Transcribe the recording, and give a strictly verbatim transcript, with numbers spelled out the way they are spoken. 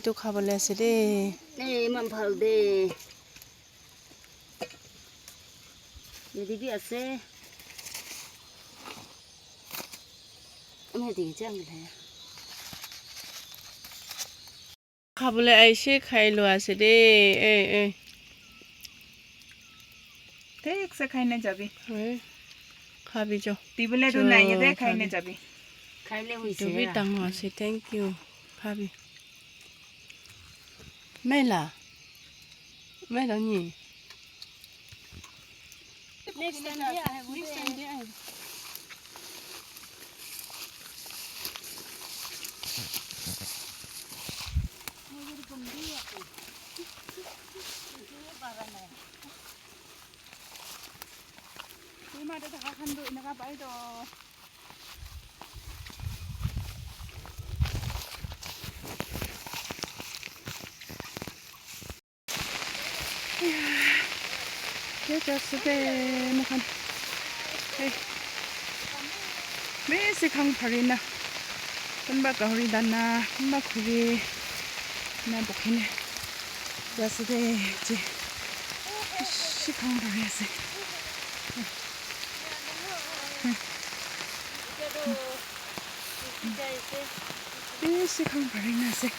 Tu khabole ase de. Eh, iman bhal de. Yate bi ase. Ami yate jang le. Khabole aise, khai lo ase de. Eh, eh. Thik se khai na jabi. Eh, khabi jo. Tibule tu jo, nai yate khai na khabi. Jabi. Khai le huise. Etu bi dangor ase. Thank you. Khabi. Mela. Mela ni. Next time dia ahe, next time dia ahe. Ima de ta khan do ina ka pai do. Ke ja ase de moikhan. Hey. Bishi khang phari na. Kunba gahori dana, kunba khuri na bukhine. Ja ase de, je. Bishi khang phari ase. Bishi khang phari na ase.